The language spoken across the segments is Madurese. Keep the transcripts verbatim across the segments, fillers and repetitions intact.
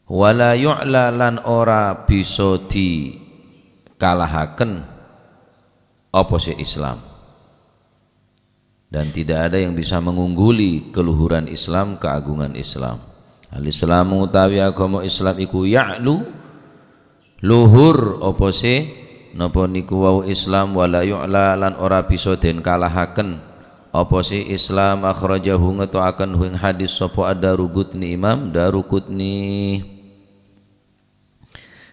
Wa la yu'la, lan ora bisa dikalahaken apa sè Islam. Dan tidak ada yang bisa mengungguli keluhuran Islam, keagungan Islam. Al-Islamu utawi agama Islam iku ya'lu, luhur apa sè, napa niku wau Islam, wa la yu'la, lan ora bisa den kalahaken apa sè Islam. Akhrajahu, ngeto'aken hu ing hadis sapa Ad-Daruqutni, Imam Daruqutni.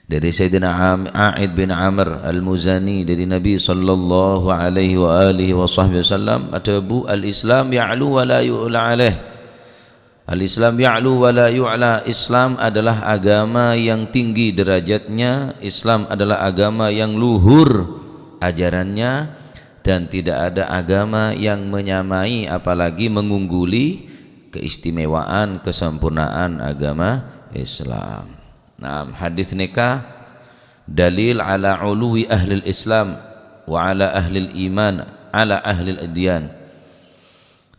Dari Sayyidina Am-, A'id bin Amr Al-Muzani, dari Nabi sallallahu alaihi wa alihi wa sahbihi wasallam, adhâbu, "Al-Islam ya'lu wa la yu'la alaih." Al-Islam ya'lu wa la yu'la. Islam adalah agama yang tinggi derajatnya, Islam adalah agama yang luhur ajarannya, dan tidak ada agama yang menyamai apalagi mengungguli keistimewaan, kesempurnaan agama Islam. Nah, hadis nèka dalil ala uluwi ahlil Islam wa ala ahlil iman ala ahlil adyan.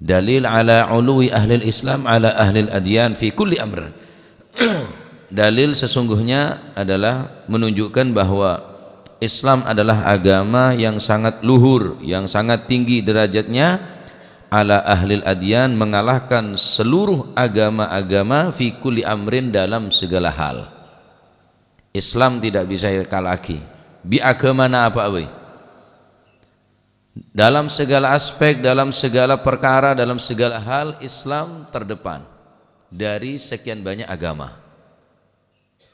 Dalil ala uluwi ahlil Islam ala ahlil adyan fi kulli amr. Dalil sesungguhnya adalah menunjukkan bahwa Islam adalah agama yang sangat luhur, yang sangat tinggi derajatnya, ala ahlil adyan, mengalahkan seluruh agama-agama, fi kulli amrin, dalam segala hal. Islam tidak bisa kalahaghi bi' agamana apa bhâi. Dalam segala aspek, dalam segala perkara, dalam segala hal, Islam terdepan dari sekian banyak agama.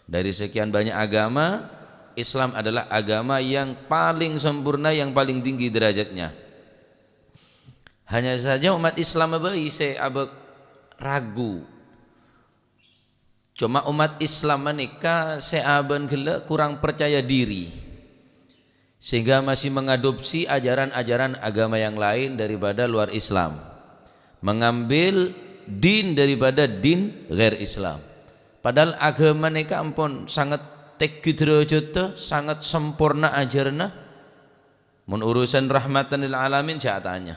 Dari sekian banyak agama, Islam adalah agama yang paling sempurna, yang paling tinggi derajatnya. Hanya saja umat Islam bhâi sè abâ' ragu. Coma umat Islam panèka sè abâ' ghellâ' kurang percaya diri, sehingga masih mengadopsi ajaran-ajaran agama yang lain daripada luar Islam, mengambil din daripada din ghair Islam. Padahal agama nèka ampon sanget tèngghi dârâjhâddhâ, sanget samporna ajaranna. Mon urusan rahmatan lil alamin, jhâ' atanya.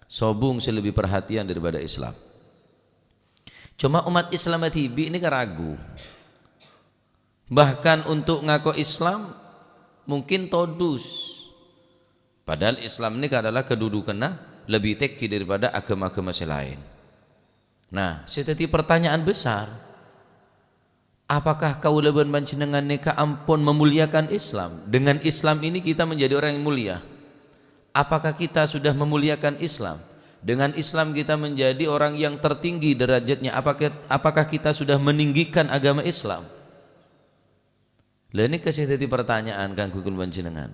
Sobung sè lebbi perhatian daripada Islam. Coma umat Islam dhibi' nèka ragu. Bahkan untuk ngako Islam mungkin todus. Padahal Islam nèka adalah kedudukanna lebbi tèngghi daripada agama-agama sè laèn. Nah, sè dhâddhi pertanyaan besar, apakah kaulâ bân panjhennengngan nèka ampon memuliakan Islam? Dengan Islam ini kita menjadi orang yang mulia. Apakah kita sudah memuliakan Islam? Dengan Islam kita menjadi orang yang tertinggi derajatnya. Apakah, apakah kita sudah meninggikan agama Islam? Lah, nèka sè dhâddhi pertanyaan kaangghuy kaulâ panjhennengngan.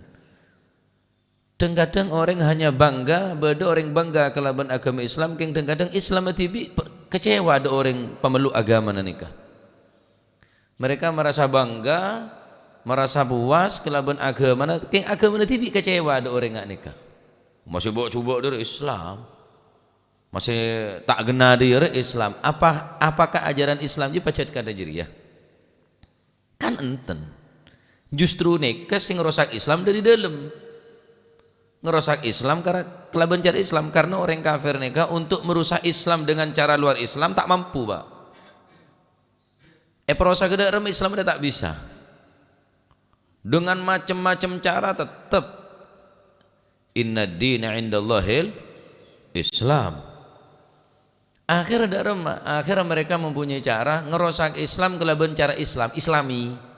Dhâng-kadhâng orèng hanya bangga, bâdâ orèng bangga kalabân agama Islam, kèng dhâng-kadhâng Islam dhibi' pe-, kecewa dâ' orèng pamello agama nèka. Mereka merasa bangga, merasa puas kalabân agamana, kèng agamana dhibi' kecewa dâ' orèng nga' nèka. Masih bâ'-jhubâ' dâri Islam. Masih ta' ghenna dâri Islam. Apa, apakah ajaran Islam jiyâ pajhât kadhâ' jârèya? Kan enten. Justru nèka sè ngrosak Islam dâri dâlem. Ngrosak Islam kara-, kalabân cara Islam, karena orèng kafir nèka untuk merusak Islam dengan cara luar Islam ta' mampu, Pak. Èparosaghi dâ' remma Islam ta' bisa. Dengan macem-macem cara tetep. "Inna dina indallahil Islam." Akhir dâ' remma, akhir mereka mempunyai cara ngerosak Islam kalabân cara Islam, Islami.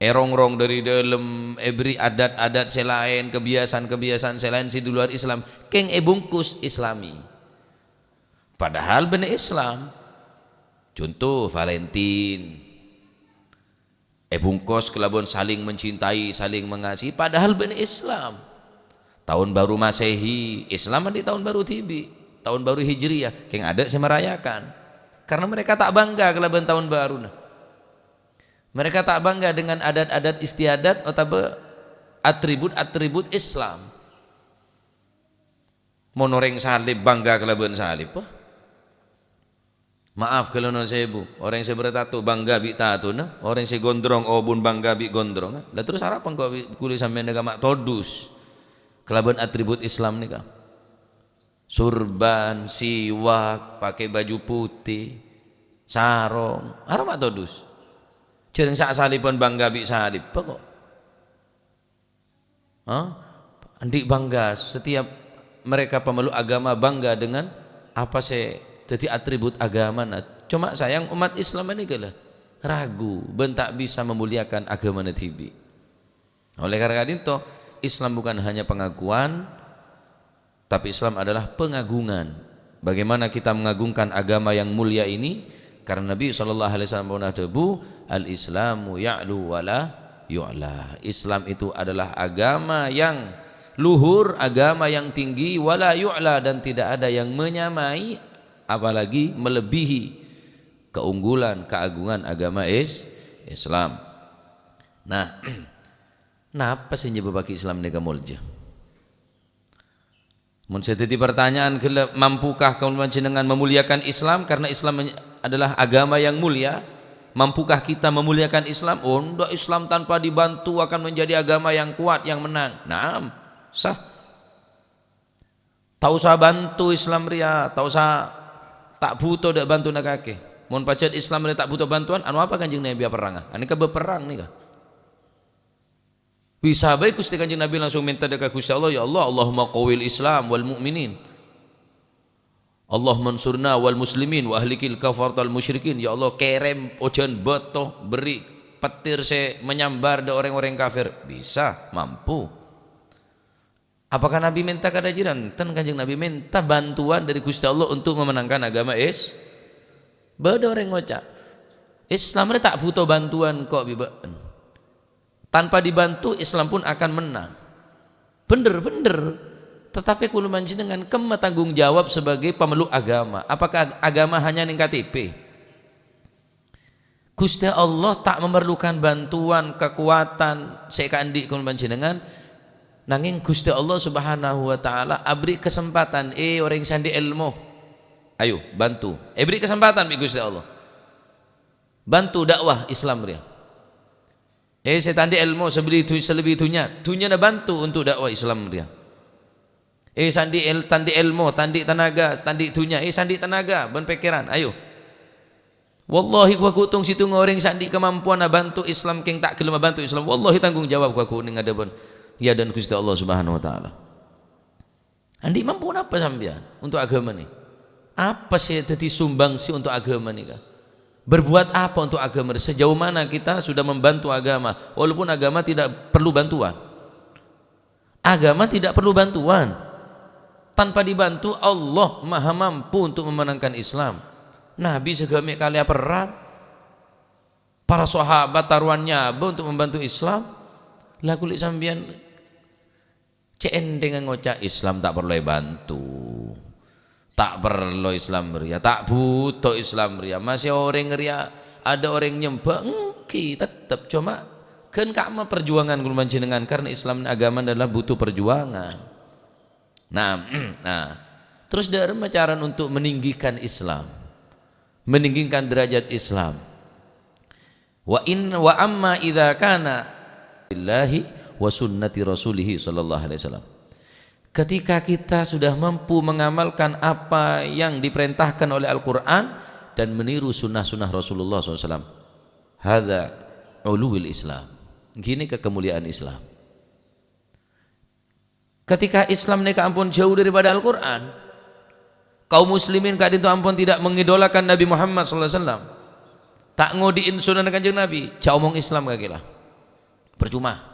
Èrongrong dâri dâlem, èberri' adat-adat sè laèn, kebiasaan-kebiasaan sè laèn sè di luar Islam, kèng èbungkus Islami. Padahal bânnè Islam. Conto, Valentine. Èbungkus kalabân saling mencintai, saling mengasihi, padahal bânnè Islam. Taon Baru Masehi, Islam andi' Taon Baru dhibi', Taon Baru Hijriyah, kèng adâ' sè merayakan. Karena mereka ta' bangga kalabân Taon Baruna. Mereka ta' bangga dengan adat-adat istiadat otabâ atribut-atribut Islam. Mon orèng salib bangga kalabân salib, wah. Maaf, ghâllu non sèbu, orèng sè bertato bangga bi' tatona, orèng sè gondrong obun bangga bi' gondrongnga. Lah terros arapa engko' bi' kulâ sampèyan nèka ma' todus kalabân atribut Islam nèka? Surban, siwak, pakai baju putih. sarong, arapa todus. Jhâreng sa-, salibân bangga bi' salibhâ kok. Hah? Andi' bangga, setiap mereka pemeluk agama bangga dengan apa sè dhâddhi atribut agamana. Coma sayang, umat Islam ini gala ragu bân ta' bisa memuliakan agamana dhibi'. Oleh karena itu, Islam bukan hanya pengakuan, tapi Islam adalah pengagungan. Bagaimana kita mengagungkan agama yang mulia ini? Karena Nabi sallallahu alaihi wasallam pernah adhâbu, "Al-Islamu ya'lu wa la yu'la." Islam itu adalah agama yang luhur, agama yang tinggi, wa la yu'la, dan tidak ada yang menyamai, apalagi melebihi keunggulan, keagungan agama is-, Islam. Nah, napa sè nyebâbbhâghi Islam nèka molja? Mon sè dhâddhi partanyaan ghellâ', mampukah kaulâ panjhennengngan memuliakan Islam karena Islam men-, adalah agama yang mulia? Mampukah kita memuliakan Islam? Oh, ndak, Islam tanpa dibantu akan menjadi agama yang kuat, yang menang. Naam, sah. Ta' osa bantu Islam rèya, ta' osa, ta' bhuto dâ' bantona kakè. Mon pajhât Islam rèya ta' bhuto bantuan, ano apa Kanjeng Nabi aperranga? Anèka bâb perrang nèka. Bisa bhâi Ghustè Kanjeng Nabi langsung mènta dâ' ka Ghustè Allah, "Ya Allah, Allahumma qawwil Islam wal mu'minin. Allahumma ansurna wal muslimin wa ahlikil kafaratal musyrikin." Ya Allah, kèrèm ojhân bâto, beri petir sè menyambar dâ' orèng-orèng kafir. Bisa, mampu. Apakah Nabi mènta kadâ' jârèya? Ten, Kanjeng Nabi mènta bantuan dâri Ghustè Allah untuk memenangkan agama Is-, bâdâ orèng ngoca', "Islam rè ta' bhuto bantuan ko' bi' bâ'na. Tanpa dibantu, Islam pun akan menang." Bhender, bhender. Tetapi kaulâ panjhennengngan kemma tanggung jawab sebagai pemeluk agama. Apakah agama hanya neng K T P? Ghustè Allah ta' memerlukan bantuan, kakowadhân sè èkaandi' kaulâ panjhennengngan, nangèng Ghustè Allah Subhanahu wa Ta'ala aberri' kasempadhân, "Eh, orèng sè andi' èlmo, ayo, bantu." Èberri' kasempadhân bi' Ghustè Allah. Bantu dakwah Islam rèya. Eh, sè ta' andi' èlmo, sè lebbi du-, sè lebbi dhunnya, dhunnyana bantu untuk dakwah Islam rèya. Eh, sè andi' èl-, ta' andi' èlmo, ta' andi' tanaga, ta' andi' dhunnya, eh, sè andi' tanaga bân pèkkèran, ayo. Wallahi, ghu-, ghutung sèttonga orèng sè andi' kamampowanna bantu Islam, kèng ta' ghellem abantu Islam. Wallahi, tanggung jawab ghu-, ghu-, neng adhâbân, è adâ'na Ghustè Allah Subhanahu wa Ta'ala. Andi' mampo napa sampèyan untuk agama nè? Apa sè dhâddhi sumbangsi untuk agama nèka? Berbuat apa untuk agama? Sejauh mana kita sudah membantu agama? Walaupun agama tidak perlu bantuan. Agama tidak perlu bantuan. Tanpa dibantu, Allah maha mampu untuk memenangkan Islam. Nabi saghâmè' kalèya perrang. Para sahabat tarowan nyabâ untuk membantu Islam. Lah, kulâ sampèyan cè' ènthèngnga ngoca' Islam ta' parlo èbantu. Ta' parlo Islam rèya, ta' bhuto Islam rèya. Masè orèng rèya, adâ' orèng nyembâ, èngghi, tettep. Coma, ghân ka'emma parjuwangan kaulâ panjhennengngan, karena Islam agamana adalah butuh perjuangan. Nah, nah. Terros dâ' remma carana untuk meninggikan Islam, meninggikan derajat Islam. Wa in, wa amma idza kana lillahi wa sunnati rasulih sallallahu alaihi wasallam. Ketika kita sudah mampu mengamalkan apa yang diperintahkan oleh Al-Quran dan meniru sunnah-sunnah Rasulullah sallallahu alaihi wasallam, hadza uluwil Islam. Ghini kemuliaan Islam. Ketika Islam nèka ampon jhâu daripada Al-Quran, kaum muslimin ka'dinto ampon tidak mengidolakan Nabi Muhammad sallallahu alaihi wasallam, ta' ngodi'in sunnana Kanjeng Nabi, jhâ' omong Islam kakè la. Percuma.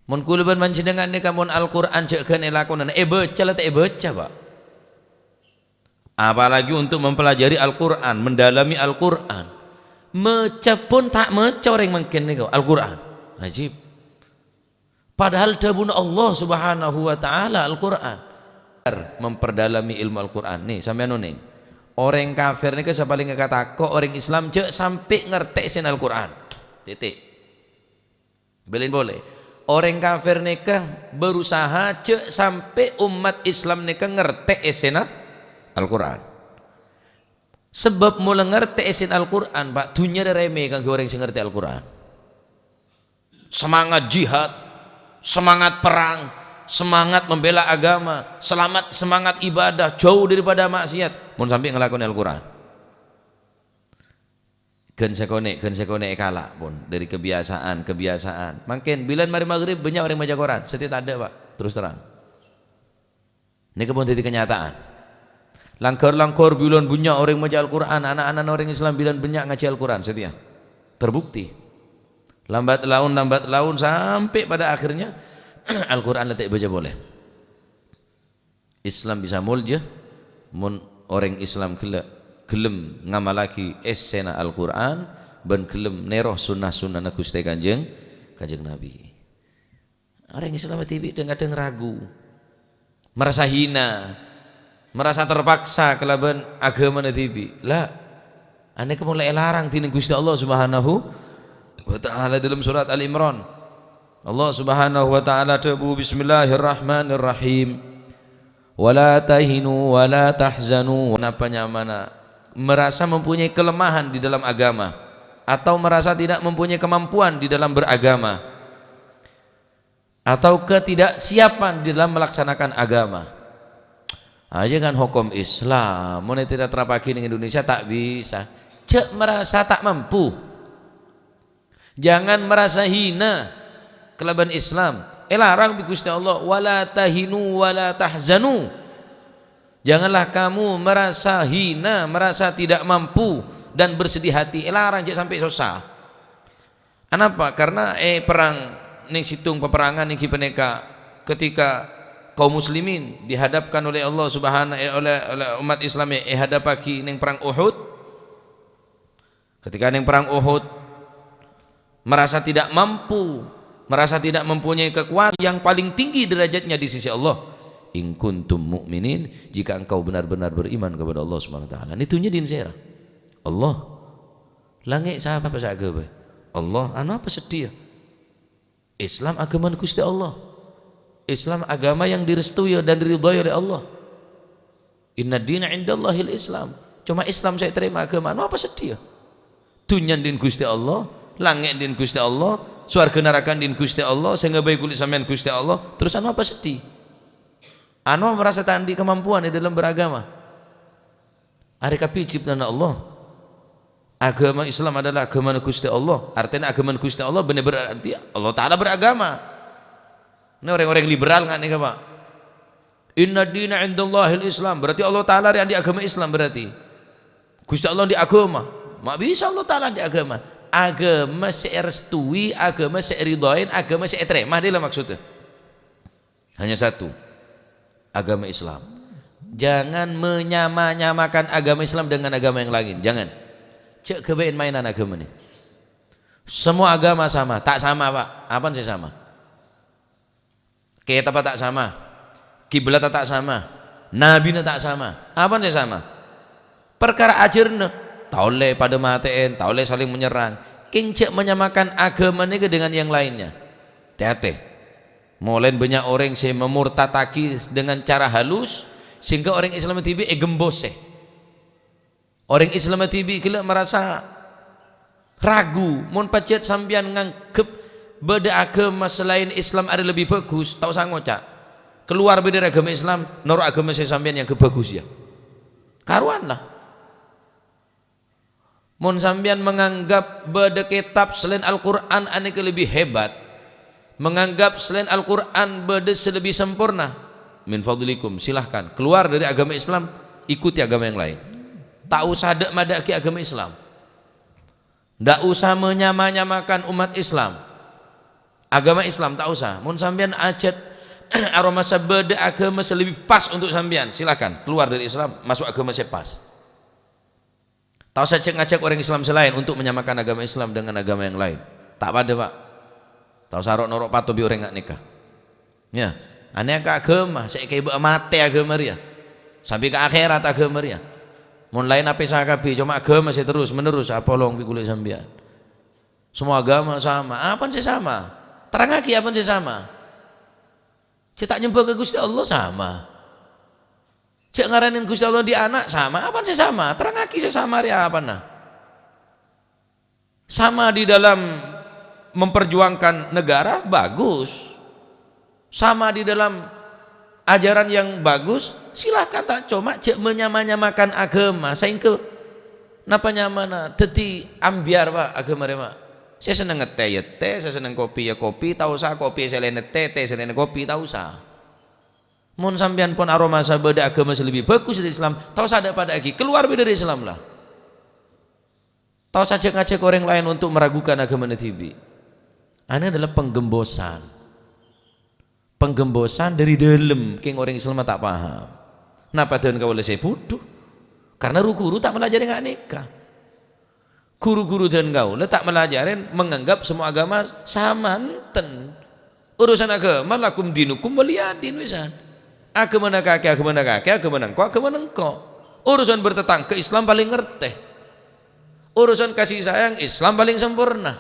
Mon kulâ bân panjhennengngan nèka mon Al-Quran jhâ' ghân èlakonana, èbâca la ta' èbâca, Pak. Apalagi untuk mempelajari Al-Quran, mendalami Al-Quran. Maca pon ta' maca orèng mangkèn nèko, Al-Quran. Ajib. Padahal dhâbuna Allah Subhanahu wa Ta'ala, Al-Quran. Memperdalami ilmu Al-Quran. Nè, sampèyan onèng. Orèng kafir nèka sè palèng èkatako', orèng Islam jhâ' sampè' ngartè èssèna Al-Quran. Titik. Bâlin polè. Orèng kafir nèka berusaha jhâ' sampè' ommat Islam nèka ngartè èssèna Al-Quran. Sabâb mola ngartè èssèna Al-Quran, Pak, dhunnya rè rèmè kaangghuy orèng sè ngartè Al-Quran. Semangat jihad, semangat perang, semangat membela agama, selamat, semangat ibadah, jauh daripada maksiat, mon sampe' ngelakonè Al-Qur'an. Ghân sakonè', ghân sakonè' èkala' pon, dâri kebiasaan, kebiasaan. Mangkèn, bilân marè maghrib, bânnya' orèng maca Qur'an. Satèya tadâ', Pak, terus terang. Nèka pon dhâddhi kenyataan. Langghâr-langghâr bilân bânnya' orèng maca Al-Qur'an, ana'-ana'na orèng Islam bilân bânnya' ngajhi Al-Qur'an, satèya. Terbukti. Lambat laun, lambat laun, sampai pada akhirnya Al-Qur'an la ta' èbâca polè. Islam bisa molja, mon orèng Islam ghellâ', ghellem ngamallaghi essèna Al-Qur'an, bân ghellem nèro sunnah-sunnahna Ghustè Kanjeng, Kanjeng Nabi. Orèng Islam dhibi' dhâng-kadhâng ragu, marasa hina, marasa terpaksa kalabân aghâmana dhibi'. La, anèka mon la èlarang dhinèng Ghustè Allah Subhanahu wa Ta'ala. Dâlem surat Ali Imran, Allah Subhanahu wa Ta'ala adhâbu, "Bismillahirrahmanirrahim. Wa la tahinu wa la tahzanu." Napa nyamana merasa mempunyai kelemahan di dalam agama atau merasa tidak mempunyai kemampuan di dalam beragama, atau ketidaksiapan di dalam melaksanakan agama. Aja kan hukum Islam, mon èterapaghi neng Indonesia ta' bisa. Jhâ' merasa ta' mampu. Jangan merasa hina kalabân Islam. Èlarang bi' Ghustè Allah, "Wa la tahinu wa la tahzanu." Janganlah kamu merasa hina, merasa tidak mampu, dan bersedih hati. Èlarang jhâ' sampai sossa. Anapa? Karena, eh, perang neng sèttong peperangan nèng ghi panèka ketika kaum muslimin dihadapkan oleh Allah Subhanahu, eh, oleh, oleh umat Islam, eh, èhadapaghi neng perang Uhud. Ketika neng perang Uhud, merasa tidak mampu, merasa tidak mempunyai kekuatan, yang paling tinggi derajatnya di sisi Allah. "In kuntum mu'minin," jika engkau benar-benar beriman kepada Allah Subhanahu wa Ta'ala. Nèka dhunnya dhin sèra? Allah. Langngè' sapa sè aghâbây? Allah. Anu apa seddiya? Islam aghâmana Ghustè Allah. Islam agama yang direstui dan diridhoi oleh Allah. "Inna dina indallahil Islam." Coma Islam sè ètarèma aghâma. Anu apa seddiya? Dhunnya dhin Ghustè Allah, langngè' dhin Ghustè Allah, sowarghâ naraka dhin Ghustè Allah, sè ngaghâbây kulâ sampèyan Ghustè Allah. Terus anu apa seddi? Anu merasa ta' andi' kemampuan di dalam beragama. Arè kabbhi ciptana Allah. Aghâma Islam adalah aghâmana Ghustè Allah. Artèna aghâmana Ghustè Allah bânnè berarti Allah Ta'ala beragama. Nèka orèng-orèng liberal nga' nèka, Pak. "Inna dina indallahil Islam." Berarti Allah Ta'ala rè andi' aghâma Islam berarti. Ghustè Allah andi' aghâma. Ma' bisa Allah Ta'ala andi' aghâma. Aghâma sè èrestui, aghâma sè èridhoi, aghâma sè ètarèma, dhâ' la maksodda. Hanya satu, agama Islam. Jangan menyama-nyamakan agama Islam dengan agama yang lain. Jangan. Jhâ' ghâbây èn-maènan aghâmanè. Semua agama sama. Ta' sama, Pak. Apa sè sama? Kètabbhâ ta' sama. Kiblatta ta' sama. Nabina ta' sama. Apa sè sama? Parkara ajhârânna, ta' ollè padâ matè'èn, ta' ollè saling menyerang. Kèng jhâ' menyamakan agama nèka dengan yang lainnya. Tè-atè. Molaèn bânnya' orèng sè mamurtadhaghi dengan cara halus, sehingga orèng Islam dhibi' ègembosè. Orèng Islam dhibi' ghellâ' marasa ragu, mon pajhât sampèyan nganggep bâdâ aghâma salaèn Islam arè lebbi bhâghus, ta' osa ngoca', "Kalowar bi' dâri aghâma Islam, noro' aghâma sè sampèyan èangghep bhâghus, yâ." Karowan la. Mon sampèyan manganggap bâdâ kètab salaèn Al-Qur'an anèka lebbi hebat, manganggap salaèn Al-Qur'an bâdâ sè lebbi samporna, min fadlikum, silahkan kalowar dâri aghâma Islam, ikuti aghâma yang laèn. Ta' osa dâ'-madâ'aghi aghâma Islam. Ndak usah menyama-nyamakan umat Islam. Agama Islam, ta' usah. Mon sampèyan ajhât aromasa bâdâ agama sè lebbi pas untuk sampèyan, silakan keluar dari Islam, masuk agama sè pas. Ta' usah ajhâk-ngajhâk orèng Islam sè laèn untuk menyamakan agama Islam dengan agama yang lain. Ta' padâ, Pak. Ta' usah ro'-noro' pato bi' orèng nga' nèka. Yâ, anèka agama sè èkabâ'â matè agama rèya. Sambi ka akhèrat agama rèya. Mon laèn apèsa kabbhi, coma agama sè terros-menerros apolong bi' kaulâ sampèyan. Semua agama sama. Apa sè sama? Terrangaghi apa sè sama. Sè ta' nyembâ ka Ghustè Allah sama. Jhâ' ngaranèn Ghustè Allah andi' ana' sama. Apa sè sama? Terrangaghi sè sama rèya apana. Sama di dalam memperjuangkan negara, bagus. Sama di dalam ajaran yang bagus, silahkan, ta', coma jhâ' manyama-nyamakan agama, saèngghâ napa nyamana dhâddhi ambyar, Pak, agama rèya, Pak. Sè senneng tè, ya tè, sè senneng kopi, ya kopi, ta' osa kopi sè laènna tè, tè sè laènna kopi, ta' osa. Mon sampèyan pon aromasa bâdâ agama sè lebbi bhâghus dhâri Islam, ta' osa dâ'-padâ'aghi, kalowar bi' dhâri Islam, la. Ta' osa ajhâk-ngajhâk orèng laèn untuk meragukan agamana dhibi'. Ini adalah penggembosan. Penggembosan dhâri dâlem, kèng orèng Islam ta' paham. Napa dân kaulâ sè budhu? Karena ru-ghuru ta' malajari nga'-, nèka. Ru-ghuru dân kaulâ ta' malajari, menganggap semua agama sama, enten. Urusan agama, lakum dinukum waliyadin, wisan. Agamana kakè, agamana kakè, agamana engko', agamana engko'. Urusan bertetangga, Islam paling ngerti. Urusan kasih sayang, Islam paling sempurna.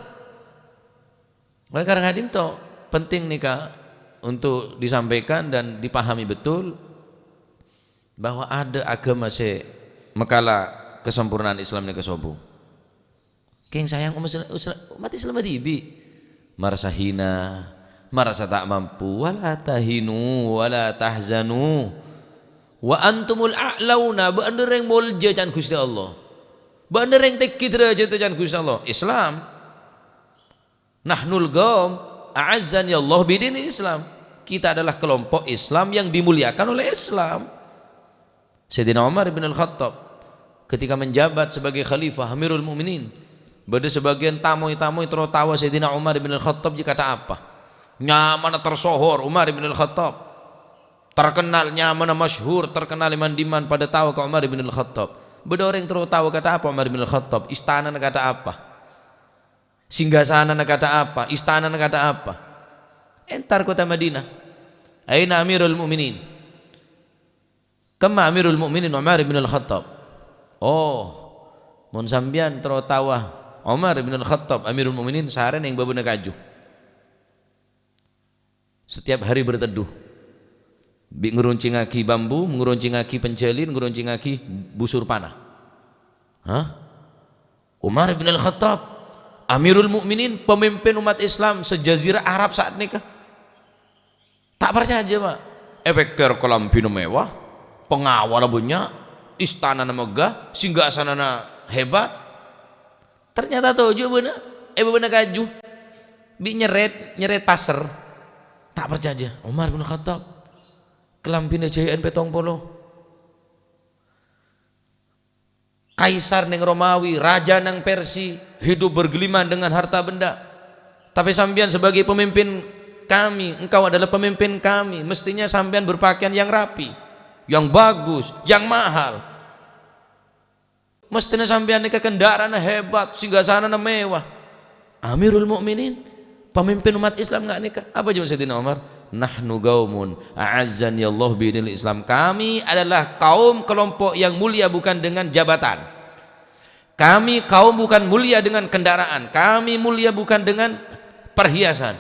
Oleh karena itu, penting nèka untuk disampaikan dan dipahami betul bahwa ada agama sè mèkala kesempurnaan Islam nèka sobu. Kèng sayang umat Islam, umat Islam dhibi'. Marasa hina, marasa ta' mampu. "Wala tahinu, wala tahzanu. Wa antumul a'launa." Bâ'na rèng molja can Ghustè Allah. Bâ'na rèng tèngghi dârâjhâddhâ can Ghustè Allah. Islam. "Nahnul qaum a'azzani Allah bidinil Islam." Kita adalah kelompok Islam yang dimuliakan oleh Islam. Sayyidina Umar bin Al-Khattab ketika menjabat sebagai khalifah Amirul Mukminin, bâdâ sebagian tamoy-tamoy terro tao Sayyidina Umar bin Al-Khattab jiyâ kata apa. Nyamana tersohor Umar bin Al-Khattab. Terkenal, nyamana masyhur, terkenal è man-dimman padâ tao ka Umar bin Al-Khattab. Bâdâ orèng terro tao kata apa Umar bin Al-Khattab, istanana kata apa. Singgasanana kata apa, istanana kata apa. Entar kota Madinah. "Aina Amirul Mukminin?" "Kemma Amirul Mukminin Umar bin Al-Khattab?" "Oh, mon sampèyan terro taowa Umar bin Al-Khattab Amirul Mukminin, sarè neng bâbâna kaju. Setiap hari berteduh. Bi' ngeruncingngagi bambu, ngeruncingngagi penjalin, ngeruncingngagi busur panah." "Hah? Umar bin Al-Khattab, Amirul Mukminin, pemimpin umat Islam sejazirah Arab saat nèka?" Ta' parcajâ, Pak. Èpèkkèr kalambhina mewah, pengawalla bânnya', istanana megah, singgasanana hebat. Ternyata toju' bâ'na, è bâbâna kaju. Bi' nyèrèt, nyèrèt pasèr. Ta' parcajâ. Umar bin Khattab. Kalambhina jâiyâ'ân pèttong polo. Kaisar neng Romawi, raja neng Persia, hidup bergelimang dengan harta benda. Tapi sampèyan sebagai pemimpin kami, engkau adalah pemimpin kami, mestinya sampèyan berpakaian yang rapi, yang bagus, yang mahal. Mestèna sampèyan nèka kendaraanna hebat, singgasanana mewah. Amirul Mukminin, pemimpin umat Islam nga' nèka. Apa jawab Sayyidina Umar? "Nahnu qaumun a'azzani Allah bidinil Islam." Kami adalah kaum, kelompok yang mulia bukan dengan jabatan. Kami kaum bukan mulia dengan kendaraan. Kami mulia bukan dengan perhiasan.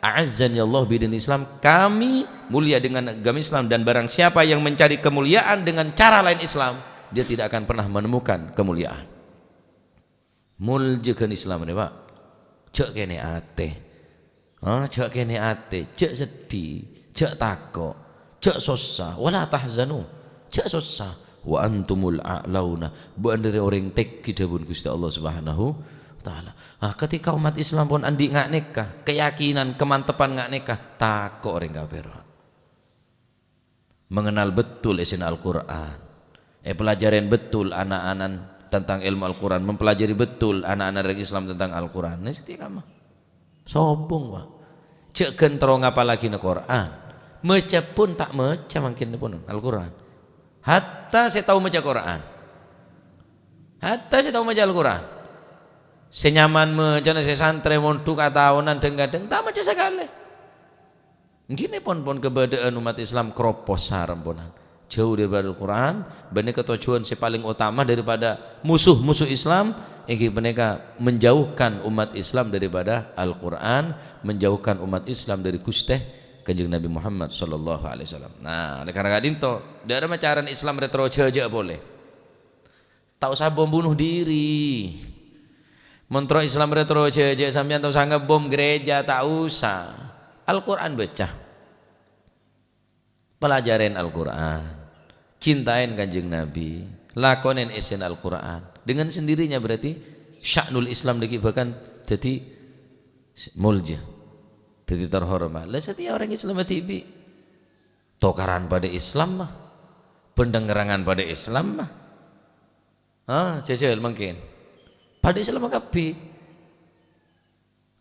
"A'azzani Allah bidin Islam," kami mulia dengan agama Islam, dan barang siapa yang mencari kemuliaan dengan cara lain Islam, dia tidak akan pernah menemukan kemuliaan. Moljâ ghân Islam rè, Pak. Jhâ' kènè' atè. Ha, jhâ' kènè' atè, jhâ' seddhi, jhâ' tako', jhâ' sossa, "Wala tahzanu," jhâ' sossa. "Wa antumul a'launa," bâ'na rè orèng tèngghi dhâbuna Ghustè Allah Subhanahu wa Ta'ala. Ah, ketika umat Islam pon andi' nga' nèka, keyakinan, kamantepan nga' nèka, tako' orèng kafir, Pak. Mengenal betul isina Al-Qur'an. Èpelajaren betul ana'-ana'an tentang ilmu Al-Qur'an, mempelajari betul ana'-ana' rèng Islam tentang Al-Qur'an. Nah, sè tèka ma. Sobung, Pak. Jhâ' ghân terro ngapallaghi Qur'an. Maca pon ta' maca mangkèn pon Al-Qur'an. Hatta sè tao maca Qur'an. Hatta sè tao maca Al-Qur'an. Sè nyaman macana sè santrè mondhuk ataonan dhâng-kadhâng ta' maca sakalè. Ènggi nèpon pon kabâdâ'ân umat Islam kropos saremponan. Jhâu daripada Al-Qur'an, bânnè katojjhuwân sè palèng otama daripada musuh-musuh Islam, ènggi panèka menjauhkan umat Islam daripada Al-Qur'an, menjauhkan umat Islam dari Ghustè Kanjeng Nabi Muhammad sallallahu alaihi wasallam. Nah, oleh karena ka'dinto, dâ'remma carana Islam rè terro jhâjâ polè. Ta' osa bom bunuh diri. Mon terro Islam rè terro jhâjâ, sampèyan ta' osa ngebom gereja, ta' osa. Al-Qur'an bâca. Pelajarin Al-Qur'an, cintain Kanjeng Nabi, lakonin essèna Al-Qur'an. Dengan sendirinya berarti sya'nul Islam nèka bahkan dhâddhi molja, dhâddhi terhormat. Lah, satèya orèng Islam dhibi' tokaran padâ Islam, ma'. Bân tèngèrangan padâ Islam, ma'. Ah, jhâjhâl mangkèn. Padâ Islam kabbhi.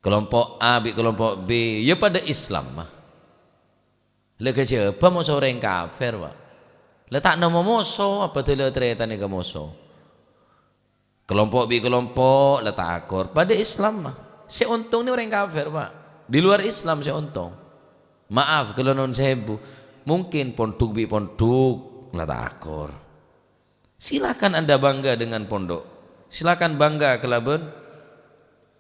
Kelompok A bi' kelompok B, ya padâ Islam, ma'. Lah, ghâjâbhâ moso orèng kafir, Pak. Lah, ta' nemmo moso, apa dâlâ tarètanè ka moso? Kelompok bi' kelompok, la takor. Padâ Islam, ma'. Sè ontong nè orèng kafir, Pak. Di luar Islam sè ontong. Maaf, kaulâ nuwun sèbu. Mungkin pondhuk bi' pondhuk, la takor. Silakan Anda bangga dengan pondok. Silakan bangga kalabân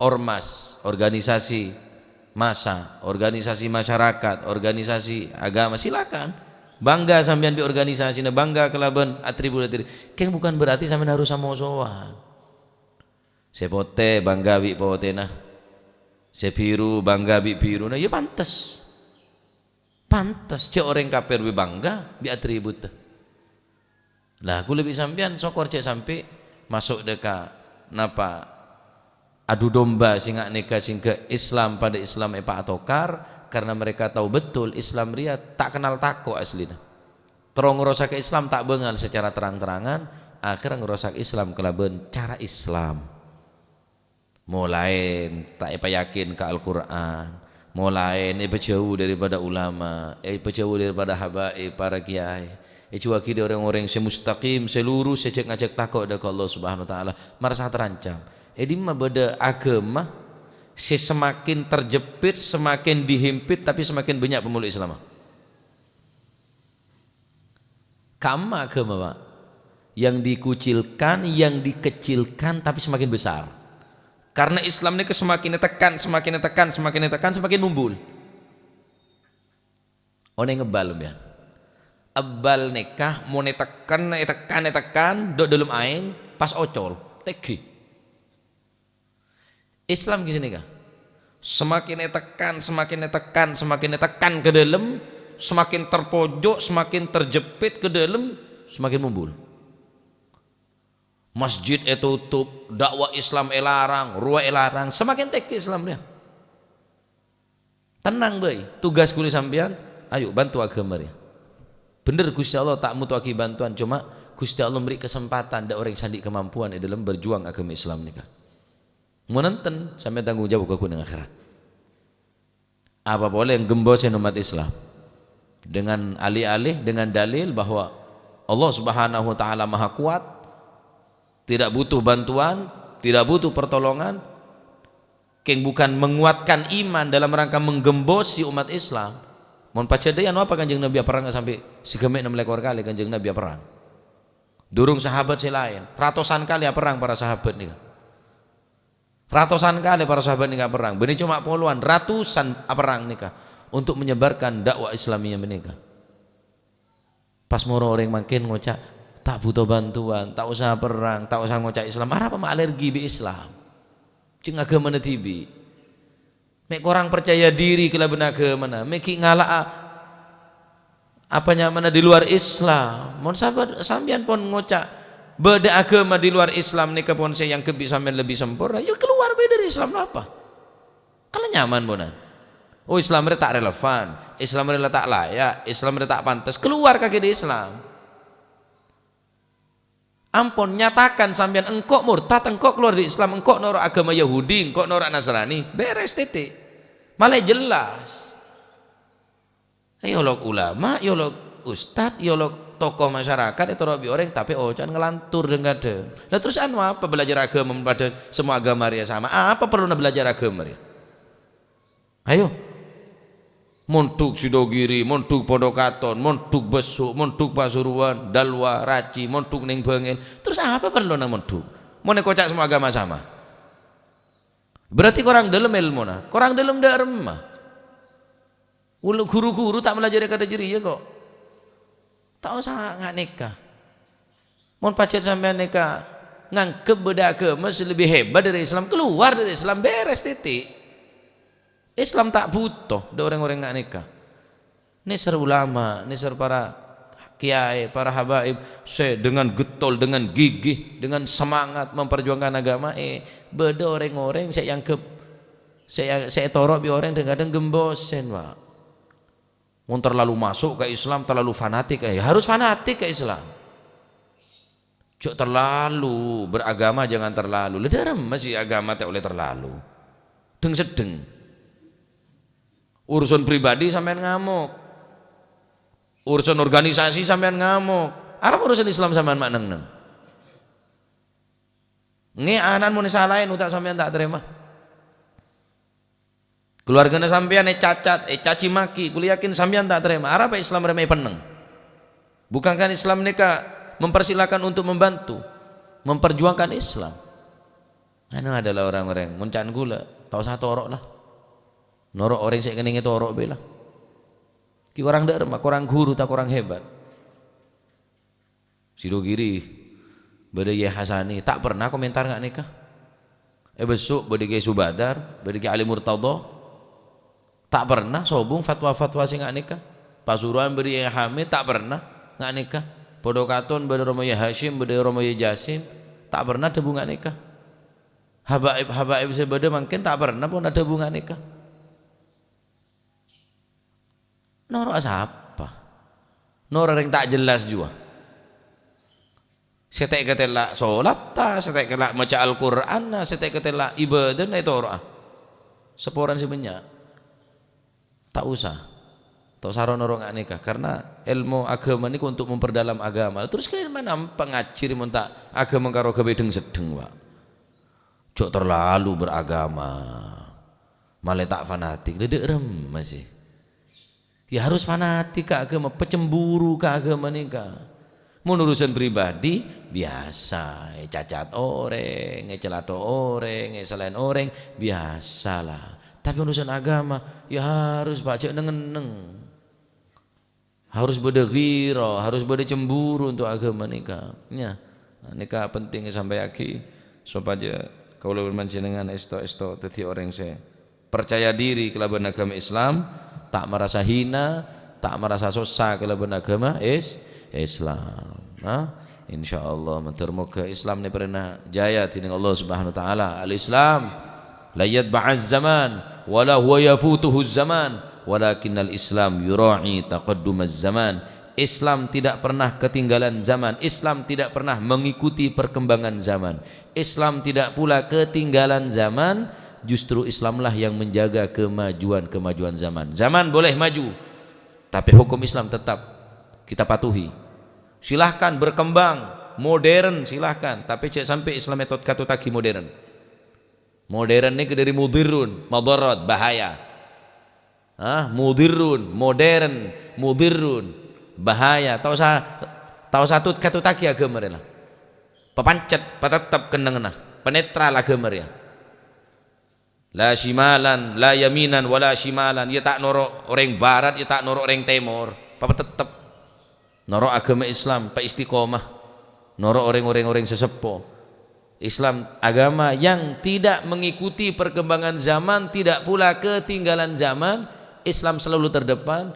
ormas, organisasi massa, organisasi masyarakat, organisasi agama. Silakan. Bangga sampèyan bi' organisasina, bangga kalabân atribut-atribut. Kèng bukan berarti sampèyan harus amosowan. Sè potè bangga bi' potèna. Sè biru bangga bi' biruna. Ya pantes. Pantes, jhâ' orèng kafir bi' bangga bi' atribut. Lah, kaulâ bi' sampèyan sokor jhâ' sampè' maso' dâ' ka napa adu domba sè nga' nèka sèngghâ Islam padâ Islam èpaatokar, karena mereka tahu betul Islam rèya ta' kennal tako' asllina. Terro ngrosak Islam ta' bângal secara terang-terangan, akhirnya ngrosak Islam kalabân cara Islam. Molaè ta' èpayakin ka Al-Qur'an, molaè èpajhâu daripada ulama, èpajhâu daripada habaib, para kiai, èjhâuwaghi dâri rèng-orèng sè mustaqim, sè lurus, sè jhâ' ngajhâk tako' dâ' ka Allah Subhanahu wa Ta'ala, marasa terancam. È dimma bâdâ aghâma sè semakin terjepit, semakin dihimpit, tapi semakin bânnya' pamolok Islamma? Kamma aghâma, Pak? Yang dikucilkan, yang dikecilkan, tapi semakin besar. Karena Islam nèka semakin ditekan, semakin ditekan, semakin ditekan, semakin mumbul. Onèng ebbal, sampèyan? Ebbal nèka mon ètekan, ètekan, ètekan, dâ' dâlem aèng, pas ocol, tèngghi. Islam ghi sanèka. Semakin ètekan, semakin ètekan, semakin ètekan ka dâlem, semakin terpojok, semakin terjepit ka dâlem, semakin mumbul. Masjid ètotop, dakwah Islam èlarang, rowa èlarang, semakin tèngghi Islam rèya. Tenang bhâi, tugas kaulâ sampèyan, ayo bantu aghâma rèya. Bhender Ghustè Allah ta' mottowaghi bantuan, coma Ghustè Allah mèrè' kasempadhân dâ' orèng sè andi' kamampuan è dâlem berjuang aghâma Islam nèka. Mon enten, sampèyan tanggung jawab ka ghun neng akhèrat. Apa polè nggembosè ommat Islam? Dengan alih-alih, dengan dalil bahwa Allah Subhanahu wa Ta'ala Maha Kuat, tidak butuh bantuan, tidak butuh pertolongan, kèng bukan menguatkan iman dalam rangka menggembosi umat Islam. Mon pajhât dâ' iyâ, napa Kanjeng Nabi aperrang sampè' saghâmè' ennem lèkor kalè Kanjeng Nabi aperrang. Durung sahabat sè laèn, ratosan kalè aperrang para sahabat nèka. Ratosan kalè para sahabat nèka aperrang, bânnè coma polowan, ratosan aperrang nèka untuk menyebarkan dakwah Islamiyah nèka. Pas moro orèng mangkèn ngoca', "Ta' buto bantuan, ta' osa perrang, ta' osa ngoca' Islam." Arapa ma' alergi bi' Islam? Jhâ' aghâmana dhibi'. Mè' korang parcaya diri kalabân aghâmana, mè' ghi' ngala'a apa nyamana di luar Islam. Mon sampè-, sampèyan pon ngoca' bâdâ aghâma di luar Islam nèka pon sè èangghep bi' sampèyan lebbi samporna, ya kalowar bhâi dâri Islam, napa? Kan la nyaman, ponan. Oh, Islam rè ta' relevan, Islam rè la ta' laya', Islam rè ta' pantes, kalowar kakè dâri Islam. Ampon, nyatakan sampèyan engko' mortad, engko' kalowar dâri Islam, engko' noro' aghâma Yahudi, engko' noro' Nasrani, bherres, titik. Malè jelas. Èolok ulama, èolok ustad, èolok tokoh masyarakat, ètoro' bi' orèng, tapè oca'na ngalantur dhâng-kadhâng. Lah, terros anu apa belajar aghâma mon padâ semmowa aghâma rèya sama? Apa parlona belajar aghâma rèya? Ayo. Mondhuk Sidogiri, mondhuk Pondok Katon, mondhuk Besso', mondhuk Pasuruan, Dalwa, Raci, mondhuk neng Bangil. Terros apa parlona mondhuk? Mon èkoca' semmowa aghâma sama. Berarti korang dâlem èlmona, korang dâlem dâ' remma. Ghuru-ghuru ta' malajari kadhâ' jârèya, kok. Ta' osa nga-, nèka. Mon pajhât sampèyan nèka nganggep bâdâ aghâma sè lebbi hebat dâri Islam, kalowar dâri Islam, bherres, titik. Islam ta' buto dâ' rèng-orèng nga-, nèka. Nèser ulama, nèser para kiyaè, para habaib sè dengan getol, dengan gigih, dengan semangat memperjuangkan agama, eh, bâdâ orèng-orèng sè èangghep, sè, sè ètoro' bi' orèng dhâng-kadhâng ghembosèn, Pak. Mon terlalu masuk ke Islam, terlalu fanatik, eh, ya harus fanatik ke Islam. Jhâ' terlalu beragama, jangan terlalu. Lah, dâremma sè agama ta' ollè terlalu. Dhâng-seddhâng. Urusan pribadi sampèyan ngamok. Urusan organisasi sampèyan ngamok. Arapa urusan Islam sampèyan ma' neng-enneng? Ngè, ana'na mon èsalaè, otak sampèyan ta' tarèma. Keluargana sampèyan ècacat, ècaci maki, kulâ yakin sampèyan ta' tarèma. Arapa Islam rèya ma' èpennèng? Bukankah Islam nèka mempersilakan untuk membantu, memperjuangkan Islam? Anu adalah orang-orang, mon ca'na kulâ, ta' osa toro' la. Noro' orèng sè èkennèngè toro' bhâi la. Ghi' korang dâ' remma, korang ghuru ta' korang hebat. Sidogiri, bâdâ Yai Hasani, ta' pernah komentar nga' nèka. È Bessuk bâdâ Kiai Subadar, bâdâ Kiai Ali Murtadha. Ta' pernah sobung fatwa-fatwa sè nga' nèka. Pasuruan bâdâ Yai Hamid, ta' pernah nga' nèka. Padâ katon bâdâ Roma Yai Hasyim, bâdâ Roma Yai Jasim, ta' pernah dhâbu nga' nèka. Habaib-habaib sè bâdâ mangkèn ta' pernah pon adhâbu nga' nèka. Noro' sapa? Noro' orèng ta' jelas jiyâ. Sè ta' èkatella' solatta, sè ta' èkatella' maca Al-Qur'anna, sè ta' èkatella' ibadana ètoro'a. Saporana sè bânnya'. Ta' osa. Ta' osa ro-noro' nga' nèka. Karena èlmo agama nèko untuk memperdalam agama. Terros kèng manapa ngajhi rè mon ta' agama karo ghâbây dhâng-seddhâng, Pak. Jhâ' terlalu beragama. Malè ta' fanatik, dâ' remma sè. Ya harus fanatik ka agama, pacemburu ka agama nèka. Mon urusan pribadi, biyasa, ècacat orèng, ècalato orèng, èsalaèn orèng, biyasa la. Tapè urusan agama, ya harus, Pak, jhâ' neng-enneng. Harus bâdâ ghirah, harus bâdâ cemburu untuk agama nèka. Ya, nèka penting èsampèyaghi sopajâ kaulâ bân panjhennengngan èsto-èsto dhâddhi orèng sè parcaya diri kalabân agama Islam, ta' marasa hina, ta' marasa sossa kalabân agama Is-, Islam. Nah, insyaallah, mandhâr moghâ Islam nèka parèna jaya dhinèng Allah Subhanahu wa Ta'ala. Al-Islam la yatba'uz zaman, wa la huwa yafutuhuz zaman, walakinnal Islam yura'i taqaddumaz zaman. Islam tidak pernah ketinggalan zaman. Islam tidak pernah mengikuti perkembangan zaman. Islam tidak pula ketinggalan zaman. Justru Islamlah yang menjaga kemajuan-kemajuan zaman. Zaman boleh maju, tapi hukum Islam tetap kita patuhi. Silahkan berkembang, modern, silahkan. Tapi jhâ' sampè' Islam ètot-katottaghi modern. Modern nèka dâri mudhirrun, madarat, bahaya. Ah, mudhirrun, modern, mudhirrun, bahaya. Ta' osa, ta' osa tot-katottaghi agama rèya la. Papancet, patettep kennengnganna, panetral agama rèya. La shimalan, la yaminan, wa la shimalan. Ya ta' noro' orèng barat, ya ta' noro' orèng tèmor. Papatettep. Noro' agama Islam, paistiqomah. Noro' orèng-orèng, orèng sè seppo. Islam agama yang tidak mengikuti perkembangan zaman, tidak pula ketinggalan zaman. Islam selalu terdepan.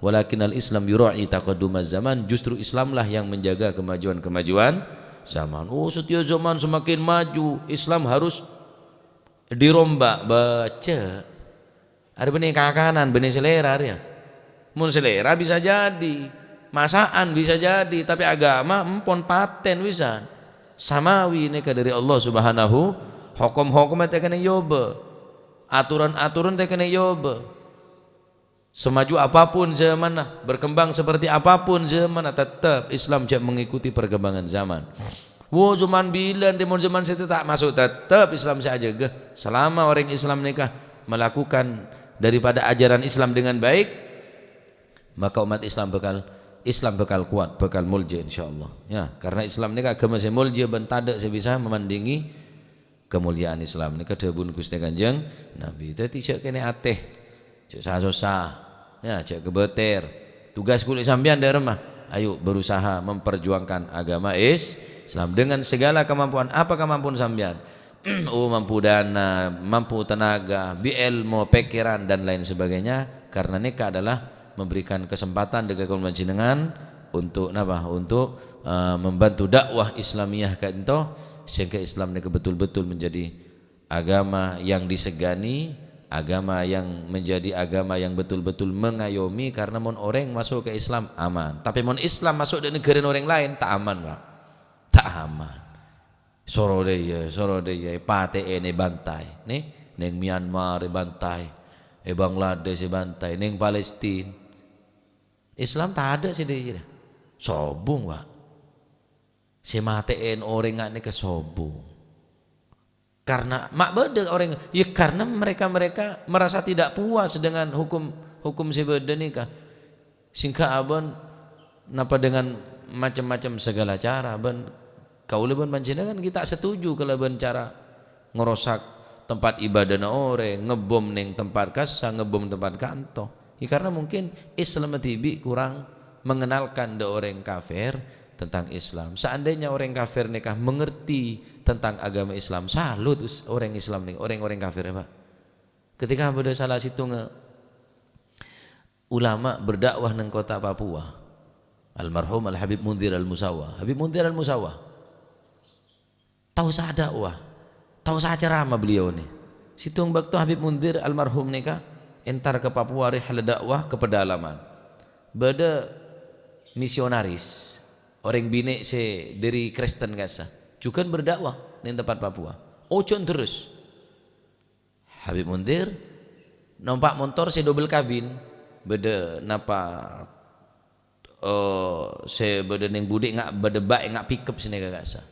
Walakinnal Islam yura'i taqaddumaz zaman. Justru Islamlah yang menjaga kemajuan-kemajuan zaman. Oh, setiap zaman semakin maju, Islam harus dirombak, bâca. Arè bânnè kakanan, bânnè selera arèya. Mon selera bisa jadi, masakan bisa jadi, tapè agama empon paten wisan. Samawi nèka dâri Allah Subhanahu, hokom-hokomma ta' kènè' èobâ. Aturan-aturan ta' kènè' èobâ. Semaju apapun zamanna, berkembang seperti apapun zamanna, tettep Islam jhâ' mengikuti perkembangan zaman. Wo, zaman bilân, mon zaman sèttong ta' maso', tettep Islam sè ajâgâ. Selama orèng Islam nèka melakukan daripada ajaran Islam dengan baik, maka umat Islam bakal, Islam bakal kuat, bakal molja, insyaallah. Ya, karena Islam nèka agama sè molja bân tadâ' sè bisa memandingi kemuliaan Islam. Nèka dhâbuna Ghustè Kanjeng Nabi. Dhâddhi jhâ' kènè' atè, jhâ' sa-sossa, ya, jhâ' kabâter. Tugas kulâ sampèyan dâ' remma. Ayo berusaha memperjuangkan agama Is-, Islam dengan segala kemampuan. Apa kemampuan sampèyan? Oh, mampu dana, mampu tenaga, bi' èlmo, pèkkèran, dan lain sebagainya. Karena nèka adalah memberikan kesempatan dâ' kaulâ panjhennengngan untuk napa? Untuk, eh, membantu dakwah Islamiyah ka'dinto, sehingga Islam nèka betul-betul menjadi agama yang disegani, agama yang menjadi agama yang betul-betul mengayomi, karena mon orèng maso' ka Islam, aman. Tapè mon Islam maso' dâ' naghârâna orèng laèn, ta' aman, Pak. Ta' aman. Soro dâ' iyâ, soro dâ' iyâ, èpatè'è, èbantay. Nè, neng Myanmar èbantay, è Bangladesh èbantay, neng Palestina. Islam tadâ' sè dâ' iyâ. Sobung, Pak. Sè matè'è orèng nga' nèka sobung. Karena ma' bâdâ orèng, ya, karena mereka-mereka merasa tidak puas dengan hukum, hukum sè bâdâ nèka. Sehingga abâ'na napa dengan macam-macam segala cara, bân kaulâ bân panjhennengngan ghi' ta' setuju kalabân cara ngerosak tempat ibadahna orèng, ngebom neng tempat kassa, ngebom tempat kanto. Ya, karena mungkin Islam dhibi' kurang mengenalkan dâ' orèng kafir tentang Islam. Seandainya orèng kafir nèka mengerti tentang agama Islam, salut us-, orèng Islam nè-, orèng-orèng kafir, ya, Pak. Ketika bâdâ salah sèttongnga ulama berdakwah neng kota Papua, almarhum Al Habib Munzir Al Musawa. Habib Munzir Al Musawa. Tao sè dakwah, tao sè ceramah beliau nè. Sèttong bâkto Habib Munzir almarhum nèka entar ka Papua rèhla dakwah ka pedalaman. Bâdâ misionaris, orèng binè' sè dâri Kristen kassa, jhughân berdakwah neng tempat Papua. Ojhân terros. Habib Munzir nompa' montor sè double kabin, bâdâ napa, eh, sè bâdâ neng budi nga' bâdâ bâ' nga' pickup sè nèka kassa.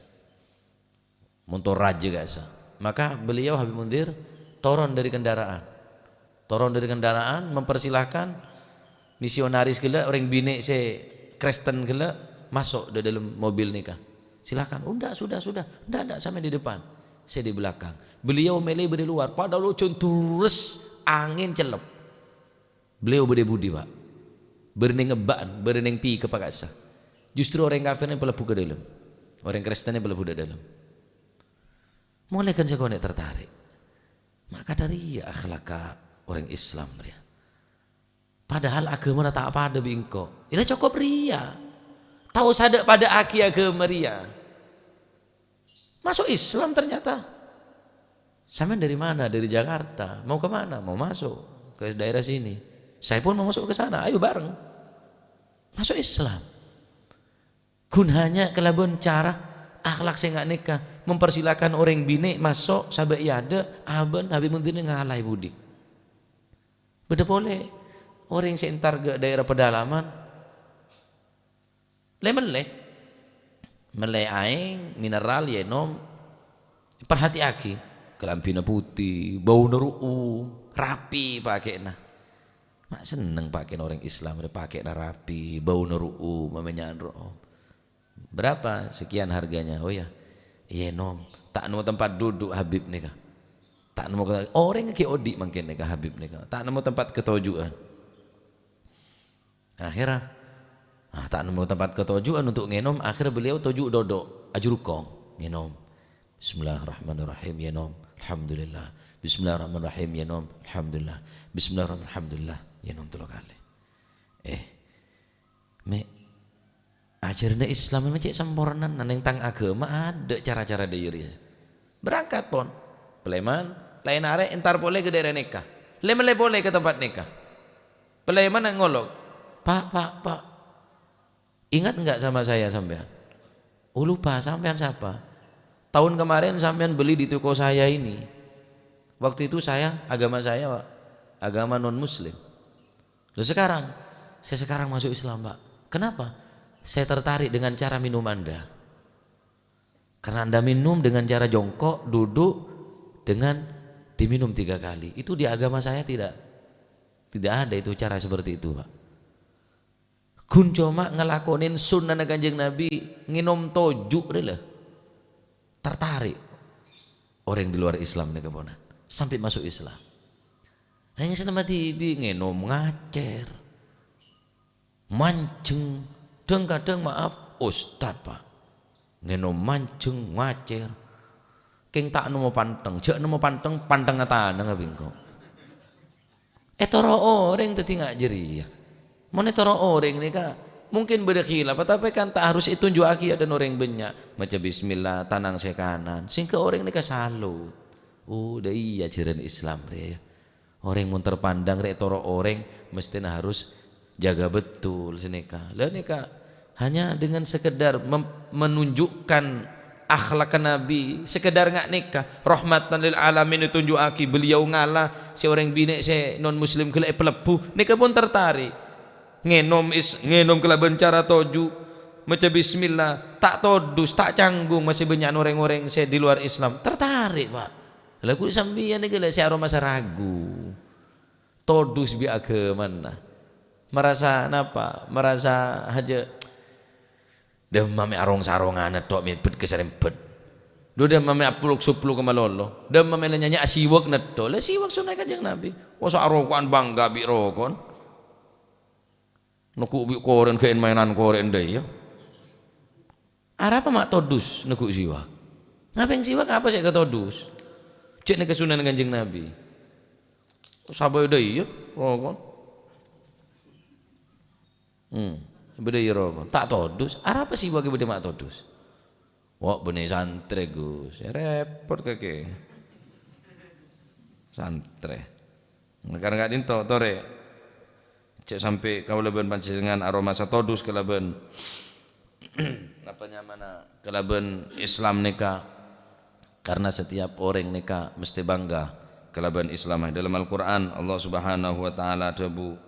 Montor rajâ kassa. Maka beliau Habib Munzir toron dâri kendaraan. Toron dâri kendaraan, mempersilahkan misionaris ghellâ', orèng binè' sè Kristen ghellâ', maso' dâ' dâlem mobil nèka. "Silakan." "Oh, enggak, sudah, sudah." "Enggak, enggak, sampeyan di depan. Saya di belakang." Beliau mele bâdâ è lowar, padahal ojhân terros, angèn cellep. Beliau bâdâ è budi, Pak. Bârâ neng ebbâ'ân, bârâ neng pickup kassa. Justru orèng kafir nè palebbhu ka dâlem. Orèng Kristen nè palebbhu dâ' dâlem. Molaè kan sè konè' tertarik. Ma' kadâ' rèya akhlakka orèng Islam rèya. Padahal aghâmana ta' padâ bi' engko'. Iyâ cokop rèya. Tao sè dâ' padâ'aghi aghâma rèya. Masuk Islam ternyata. "Sampean dari mana?" "Dari Jakarta." "Mau ke mana?" "Mau masuk ke daerah sini." "Saya pun mau masuk ke sana." "Ayo bareng." Masuk Islam. Ghun hanya kalabân cara akhlak sè nga' nèka, mempersilakan orèng binè' maso' sabâ' è adâ', abâ'na Habib Munzir ngalaè budi. Bâdâ polè orèng sè entar ka daerah pedalaman, lè-mellè. Mellè aèng mineral, ènom. Parhatèyaghi, kalambhina putih, bâuna ro'om, rapi pakè'na. Ma' senneng pakè'na orèng Islam rè, pakè'na rapi, bâuna ro'om, mamenya'an ro'om. "Berapa?" "Sekian harganya." "Oh ya." Ènom. Ta' nemmo tempat duduk Habib nèka. Ta' nemmo ke-, orèng ghi' odi' mangkèn nèka Habib nèka. Ta' nemmo tempat ketoju'an. Akhirnya, ah, ta' nemmo tempat ketoju'an untuk ngènom, akhirnya beliau toju' duduk, ajurukong, ngènom. "Bismillahirrahmanirrahim," ènom. "Alhamdulillah." "Bismillahirrahmanirrahim," ènom. "Alhamdulillah." "Bismillahirrahmanirrahim," alhamdulillah. Ènom tello kalè. Eh, mè', ajhârânna Islam mè' cè' samporna, nangèng tang aghâma adâ' cara-cara dâjâ rèya. Berangkat pon. Palèman, laèn arè entar polè ka daerah nèka. Lè-mellè polè ka tempat nèka. Palèman ngolok, "Pak, Pak, Pak. Ingat nggak sama saya sampean?" "Oh, lupa, sampean siapa?" "Tahun kemarin sampean beli di toko saya ini. Waktu itu saya, agama saya, Pak, agama non-muslim. Loh, sekarang?" "Saya sekarang masuk Islam, Pak." "Kenapa?" "Saya tertarik dengan cara minum Anda. Karena Anda minum dengan cara jongkok, duduk, dengan diminum tiga kali. Itu di agama saya tidak, tidak ada itu cara seperti itu, Pak." Ghun coma ngalakonè sunnana Kanjeng Nabi, ngènom toju' rè la. Tertarik orèng di luar Islam nèka ponan. Sampai masuk Islam. Hanya sè nemmo dhibi' ngènom ngacèr. Manjheng. Dhâng-kadhâng, maaf, ustad, Pak. Ngènom manjheng, ngacèr. Kèng ta' nemmo pantheng. Jhâ' nemmo pantheng, panthengnga tanangnga bi' engko'. Ètoro orèng dhâddhi nga' jârèya. Mon ètoro' orèng nèka, mungkin bâdâ khilaf, tapè kan ta' harus ètonju'aghi adâ'na orèng bânnya'. Maca bismillah, tanang sè kanan. Sèngghâ orèng nèka salut. Oh, dâ' iyâ ajhârân Islam rè, yâ. Orèng mon terpandang rè ètoro' orèng, mestèna harus jaga betul sè nèka. La nèka hanya dengan sekedar mem-, menunjukkan akhlak Nabi, sekedar nga' nèka, rahmatan lil alamin ètonju'aghi, beliau ngala sè orèng binè' sè non muslim ghellâ' èpalebbhu, nèka pon tertarik. Ngènom is-, ngènom kalabân cara toju', maca bismillah, ta' todus, ta' canggung, masè bânnya'an orèng-orèng sè di luar Islam. Tertarik, Pak. La, ghu sampèyan nèka la sè aromasa ragu. Todus bi' aghâmana. Marasa napa? Marasa hajâ, "Dâmma mè' arong-sarongan nètto' mè' bât ka sarembhât. Dhu dâmma mè' aplok-soplok ka malolo. Dâmma mè' la nyanya'aghi siwak nètto'." La siwak sunnah Kanjeng Nabi. Masa' aroko'an bangga bi' roko'an. Neggu' bi' korèn, ghâ' èn-maènan korèn dâ' iyâ. Arapa ma' todus neggu' siwak? Ngabâng siwak apa sè èkatodus? Cè' nèka sunnana Kanjeng Nabi. Sabâ dâ' iyâ, roko'an. Hmm, bâdâ iyâ roko'an. Ta' todus. Arapa siwak bâdâ ma' todus? Wa', bânnè santrè, Gus. Yâ, repot kakè. Santrè. Karna ka'dinto, torè. Cè' sampè' kaulâ bân panjhennengngan aromasa todus kalabân, napa nyamana, kalabân Islam nèka. Karna setiap orèng nèka mestè bangga kalabân Islam. Dâlâm Al-Qur'an, Allah Subhanahu wa Ta'ala adhâbu,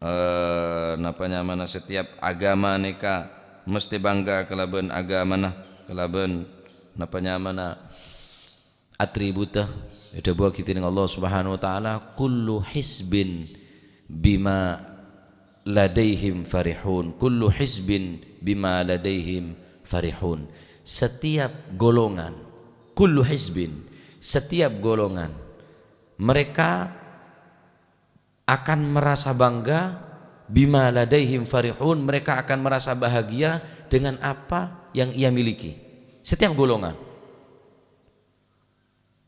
Eh, napa nyamana, setiap agama nèka mestè bangga kalabân agamana, kalabân napa nyamana, atributta. Èdhâbuwaghi dening Allah Subhanahu wa Ta'ala, "Kullu hizbin bima ladaihim farihun, kullu hizbin bima ladaihim farihun." Setiap golongan, kullu hizbin, setiap golongan, mereka akan merasa bangga, "bima ladaihim farihun", mereka akan merasa bahagia dengan apa yang ia miliki. Setiap golongan.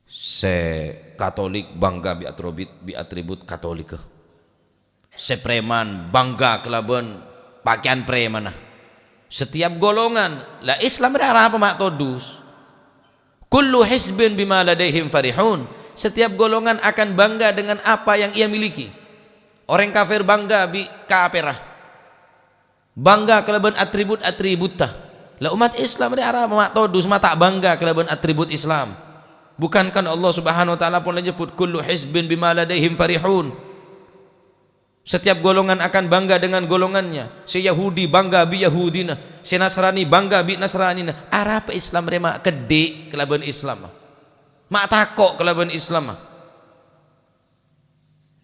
Sè Katolik bangga bi' atribut, bi' atribut Katolika. Sè preman bangga kalabân pakèyan premanna. Setiap golongan, la Islam rè arapa ma' todus. "Kullu hizbin bima ladaihim farihun." Setiap golongan akan bangga dengan apa yang ia miliki. Orèng kafir bangga bi' kapèrra. Bangga kalabân atribut-atributta. La, ommat Islam rè arapa ma' todus, ma' ta' bangga kalabân atribut Islam. Bukankah Allah Subhanahu wa Ta'ala pon la nyebbhut, "Kullu hizbin bima ladaihim farihun." Setiap golongan akan bangga dengan golongannya. Sè Yahudi bangga bi' Yahudina. Sè Nasrani bangga bi' Nasranina. Arapa Islam rè ma' keddhi' kalabân Islam? Ma' tako' kalabân Islam?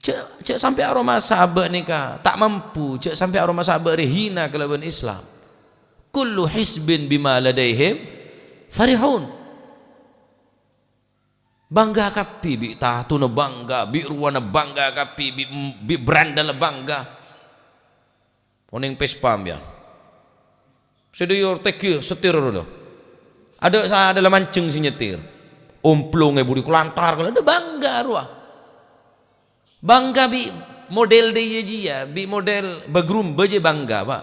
Jhâ', jhâ' sampè' aromasa abâ' nèka ta' mampu. Jhâ' sampè' aromasa abâ' rè hina kalabân Islam. "Kullu hizbin bima ladaihim farihun." Bangga kabbhi, bi' tatona bangga, bi' rowana bangga kabbhi, bi', bi' brandalla bangga. Onèng Vespa, sampèyan. Sè dâjâ tèngghi setir rowa. Adâ' sadhâjâ la manjheng sè nyetir. Omplongnga budi kalantar, kalantar, adâ' bangga rowa. Bangga bi' model dâjâ jiyâ, bi' model bagrumba jiyâ bangga, Pak.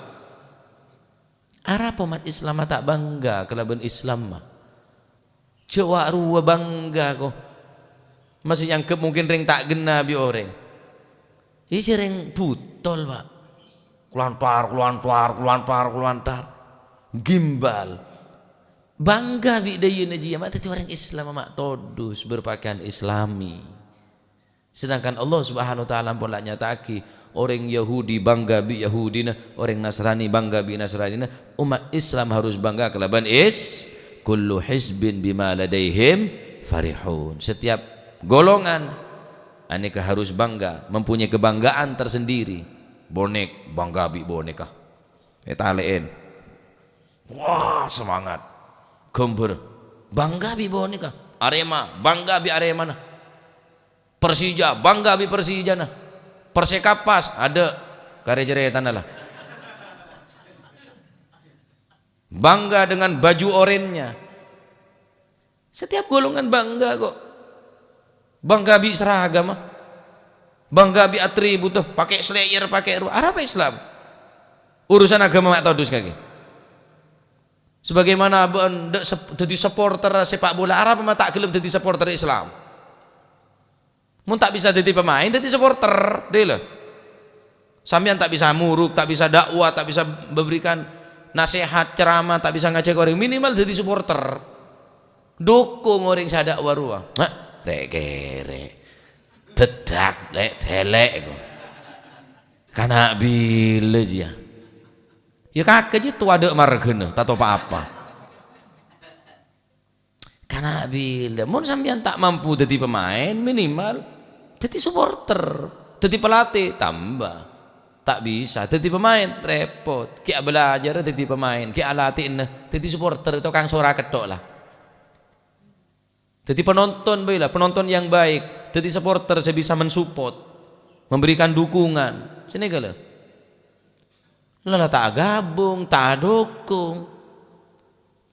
Arapa ommat Islam ta' bangga kalabân Islamma? Jhâ' wa' rowa bangga, ko. Masè nyangghep mungkin rèng ta' ghenna bi' orèng. Iyâ, jhâ' rèng butol, Pak. Kalantar, kalantar, kalantar, kalantar. Gimbal. Bangga bi' dâjâna jiyâ, ma' dhâddhi orèng Islam, ma' todus, berpakaian Islami. Sedangkan Allah Subhanahu wa Ta'ala ampon la nyata'aghi, orèng Yahudi bangga bi' Yahudina, orèng Nasrani bangga bi' Nasranina. Ommat Islam harus bangga kalabân is-, "Kullu hizbin bima ladaihim farihun." Setiap golongan anèka harus bangga, mempunyai kebanggaan tersendiri. Bonek bangga bi' Boneka. Ètalè'è. Wah, semangat. Ghâmbhâr. Bangga bi' Boneka. Arema, bangga bi' Aremana. Persija, bangga bi' Persijana. Persekapas, adâ'. Karè carètana la. Bangga dengan baju orennya. Setiap golongan bangga, kok. Bangga bi' seragamma. Bangga bi' atribut, pake slayer, pake ru-, arapa Islam? Urusan agama ma' todus kake. Sebagaimana bâ'ân dâ' sep-, dhâddhi supporter sepak bola, arapa ma' ta' ghellem dhâddhi supporter Islam? Mon ta' bisa dhâddhi pemain, dhâddhi supporter, dâ' lho. Sampèyan ta' bisa morok, ta' bisa dakwah, ta' bisa memberikan nasihat, ceramah, ta' bisa ngajak orèng, minimal dhâddhi supporter. Dukung orèng sè adakwah rowa. Hah, rè'-kèrè'. Dâddhâk, lè'-dâlè' ko. Kana' bilâ jiyâ? Yâ kakè jiyâ towa dâ' marghâna, ta' topa apa. Kana' bilâ? Mon sampèyan ta' mampu dhâddhi pemain, minimal dhâddhi supporter, dhâddhi pelatih, tamba. Ta' bisa dhâddhi pemain, repot. Ghi' abâlâjârâ dhâddhi pemain, ghi' alati'na dhâddhi supporter, tokang sora ketthok la. Dhâddhi penonton bhâi la, penonton yang baik. Dhâddhi supporter sè bisa mensupport, memberikan dukungan. Sènèka la. La, la ta' agabung, ta' adukung.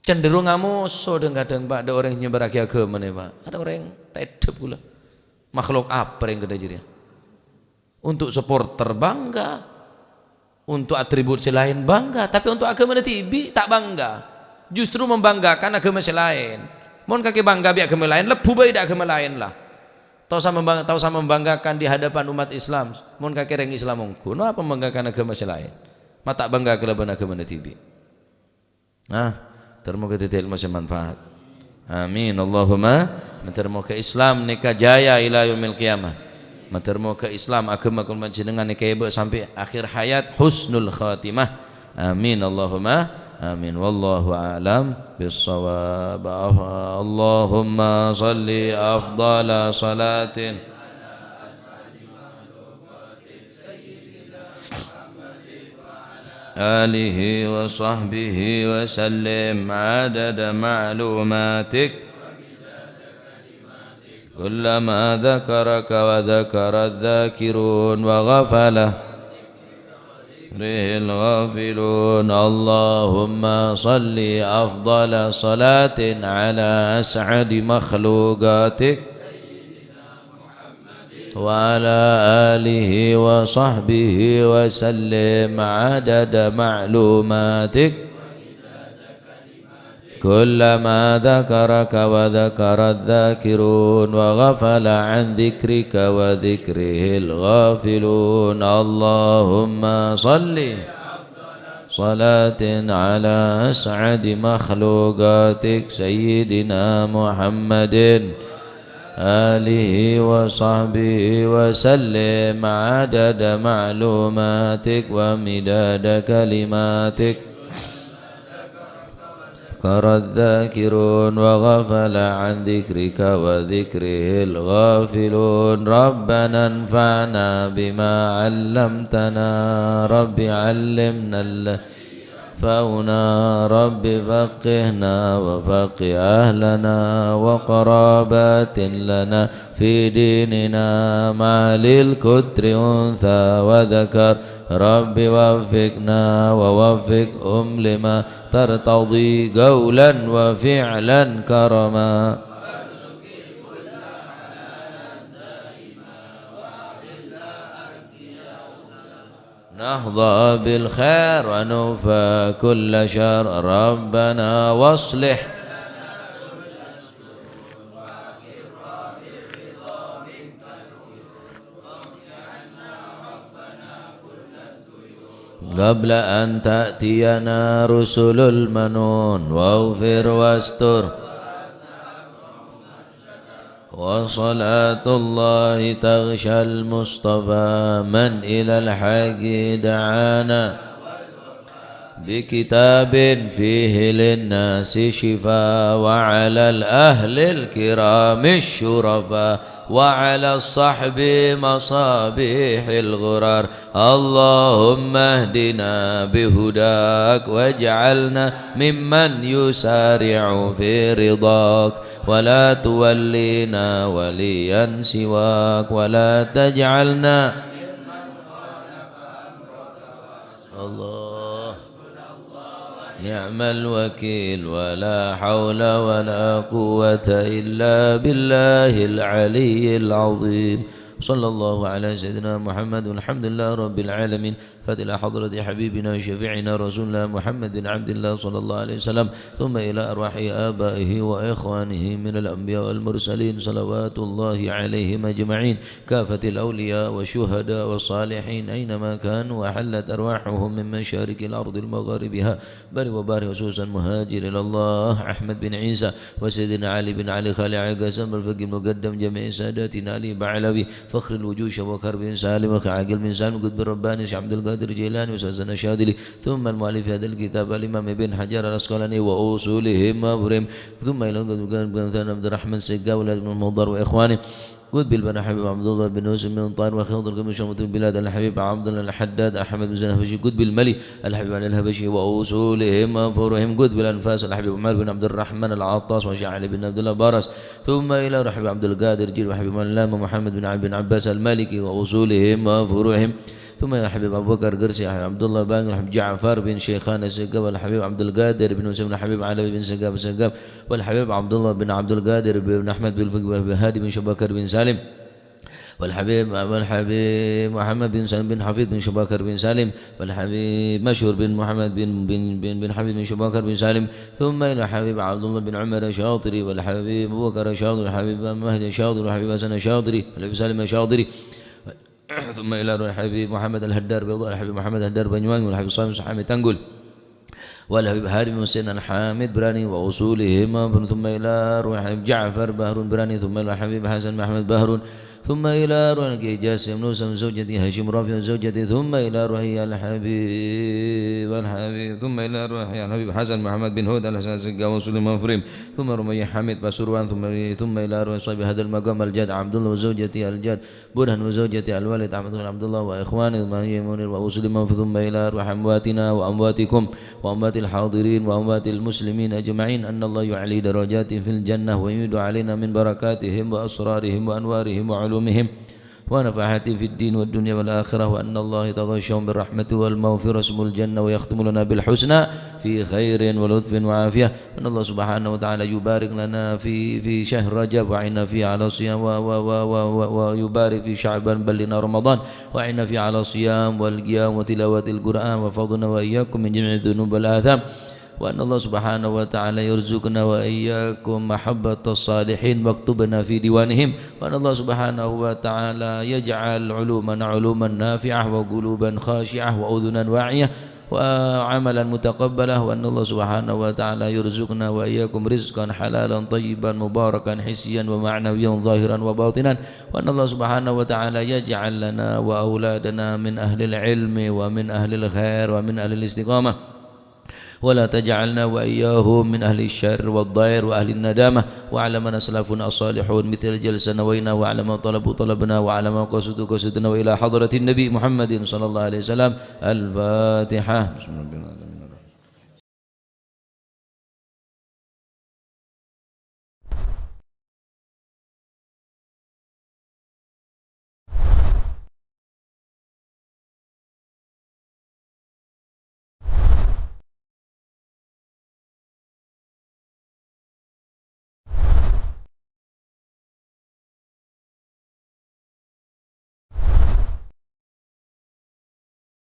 Cenderung amoso dhâng-kadhâng, Pak, dâ' orèng nyèbârraghi aghâmana, Pak. Adâ' orèng tèdhep kaulâ. Makhluk apa rèng kadhâ' jârèya? Untuk supporter bangga, untuk atribut sè laèn bangga, tapè untuk aghâmana dhibi' ta' bangga. Justru membanggakan aghâma sè laèn. Mon kakè bangga bi' aghâma laèn, lebbhu bhâi dâ' aghâma laèn la. Ta' osa membang-, ta' osa membanggakan di hadapan umat Islam. Mon kakè rèng Islam ongghu, napa membanggakan aghâma sè laèn? Ma' ta' bangga kalabân aghâmana dhibi'. Nah, ter-moga dhâddhi ilmu sè manfaat. Amin. Allahumma. Mator moga Islam nèka jaya ila yaumil qiyamah. Mator moga Islam aghâma kaulâ panjhennengan nèka èbâ' sampè' akhir hayat husnul khatimah. Amin. Allahumma amin. Wallahu a'lam bissawab. Allahumma shalli afdhala shalatin آله وصحبه وسلم عدد معلوماتك. كلما ذكرك وذكر الذاكرون وغفل ذكره الغافلون. اللهم صل أفضل صلاة على أسعد مخلوقاتك وعلى آله وصحبه وسلم عدد معلوماتك. كلما ذكرك وذكر الذاكرون وغفل عن ذكرك وذكره الغافلون. اللهم صل صلاة على أسعد مخلوقاتك سيدنا محمد آله وصحبه وسلم عدد معلوماتك ومداد كلماتك. ذكر الذاكرون وغفل عن ذكرك وذكره الغافلون. ربنا انفعنا بما علمتنا. رب علمنا الذي ينفعنا. رب فقهنا وفقه أهلنا وقرابات لنا في ديننا مع الكتر أنثى وذكر. رب وفقنا ووفقهم لما ترتضي قولا وفعلا كرما. نحظى بالخير ونوفى كل شر. ربنا واصلح قبل أن تأتينا رسل المنون واغفر واستر. وصلاة الله تغشى المصطفى من إلى الحق دعانا بكتاب فيه للناس شفاء وعلى الأهل الكرام الشرفاء وعلى الصحب مصابيح الغرر. اللهم اهدنا بهداك واجعلنا ممن يسارع في رضاك ولا تولينا وليا سواك ولا تجعلنا الله. نعم الوكيل. ولا حول ولا قوة إلا بالله العلي العظيم. صلى الله على سيدنا محمد، والحمد لله رب العالمين. فاتحة حضرة حبيبنا وشفيعنا رسول الله محمد بن عبد الله صلى الله عليه وسلم، ثم إلى أرواح آبائه وإخوانه من الأنبياء والمرسلين، صلوات الله عليهم أجمعين، كافة الأولياء والشهداء والصالحين أينما كانوا، وحلت أرواحهم من مشارق الأرض لمغاربها، بر وبحر، خصوصا مهاجر إلى الله أحمد بن عيسى، وسيدنا علي بن علي خليل عليه السلام، والفقيه المقدم جميع ساداتنا علي بعلوي، فخر الوجود شيخ بكر بن سالم، والشيخ عاقل بن سالم، القطب الرباني شيخ عبد القادر الجيلاني، وأستاذنا الشاذلي، ثم المؤلف هذا الكتاب الإمام ابن حجر العسقلاني وأصولهم وفروعهم، ثم إلى عبد الرحمن السقاف والوليد بن المضر وإخوانه، قطب البلد الحبيب عبد الله بن يوسف بن طاهر، وخضر بن شمة البلاد الحبيب عبد الله الحداد، أحمد بن زين الحبشي، قطب الملي الحبيب علي الحبشي وأصولهم وفروعهم، قطب الأنفاس الحبيب عمر بن عبد الرحمن العطاس، وشيخ علي بن عبد الله باراس، ثم إلى الحبيب عبد القادر جيل، وحبيب العلامة محمد بن علي بن عباس المالكي وأصولهم وفروعهم، ثم إلى الحبيب أبو بكر قرسي، الحبيب عبد الله باقر، الحبيب جعفر بن شيخان السقاف، والحبيب عبد القادر بن مسلم، الحبيب علوي بن سقاف السقاف، والحبيب عبد الله بن عبد القادر بن أحمد بن فقيه، والحبيب هادي بن شيخ بكر بن سالم، والحبيب، والحبيب محمد بن سالم بن حفيظ بن شيخ بكر بن سالم، والحبيب مشهور بن محمد بن، بن، بن، بن حفيظ بن شيخ بكر بن سالم، ثم إلى الحبيب عبد الله بن عمر الشاطري، والحبيب أبو بكر الشاطري، والحبيب مهدي الشاطري، والحبيب حسن الشاطري، والحبيب سالم الشاطري، ثم إلى روح الحبيب محمد الهدار بيضاء، الحبيب محمد الهدار بنيوان، والحبيب صالح حامد تنقل، والحبيب هادي بن حسين الحامد براني وأصولهم، ثم إلى روح الحبيب جعفر بهرون براني، ثم إلى الحبيب حسن محمد بهرون، ثم إلى روح الحبيب جاسم نوسم زوجته هاشم رافع زوجته، ثم إلى روح الحبيب الحبيب، ثم إلى روح الحبيب حسن محمد بن هود الحسن السقاف وأصولهم وفروعهم، ثم رمية حامد بسروان، ثم، ثم إلى روح صاحب هذا المقام الجاد عبد الله وزوجته الجاد برهان وزوجته الوالد أحمد بن عبد الله وإخوانه المهيمون وأصولهم، ثم إلى أرواح أمواتنا وأمواتكم وأموات الحاضرين وأموات المسلمين أجمعين، أن الله يعلي درجاتهم في الجنة ويمد علينا من بركاتهم وأسرارهم وأنوارهم وعلومهم ونفحاتهم في الدين والدنيا والآخرة، وأن الله يتغشاهم بالرحمة والمغفرة ويسكنهم الجنة ويختم لنا بالحسنى في خير ولطف وعافية، أن الله سبحانه وتعالى يبارك لنا في، في شهر رجب، ويعنا فيه على الصيام، و، و، و، و، و، ويبارك في شعبان، بلغنا رمضان، ويعنا فيه على الصيام والقيام وتلاوة القرآن، ويحفظنا وإياكم من جميع الذنوب والآثام، وأن الله سبحانه وتعالى يرزقنا وإياكم محبة الصالحين، واكتبنا في ديوانهم، وأن الله سبحانه وتعالى يجعل علومنا علوما نافعة، وقلوبا خاشعة، وأذنا واعية، وعملا متقبلا، وأن الله سبحانه وتعالى يرزقنا وإياكم رزقا حلالا طيبا مباركا حسيا ومعنويا ظاهرا وباطنا، وأن الله سبحانه وتعالى يجعل لنا وأولادنا من أهل العلم ومن أهل الخير ومن أهل الاستقامة، ولا تجعلنا وإياهم من أهل الشر والضير وأهل الندامة، وعلى ما أسلفنا الصالحون مثل الجلسة نوينا، وعلى ما طلبوا طلبنا، وعلى ما قصدوا قصدنا، وإلى حضرة النبي محمد صلى الله عليه وسلم. الفاتحة. بسم رب العالمين.